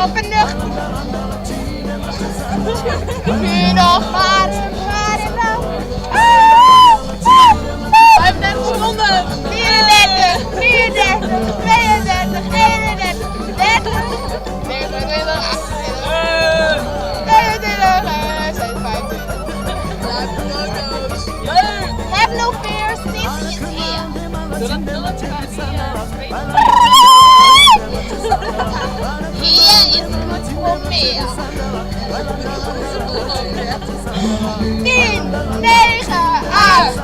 Op 'e nuchter. Nu nog maar een paar en dan. 35 seconden. 34, 33, 32, 31, 30, 29, 28, 29, 27. Leuke foto's. Leuk. Have no fear, Sissy is here. Dat Here is good for meer. 10, 9, 8,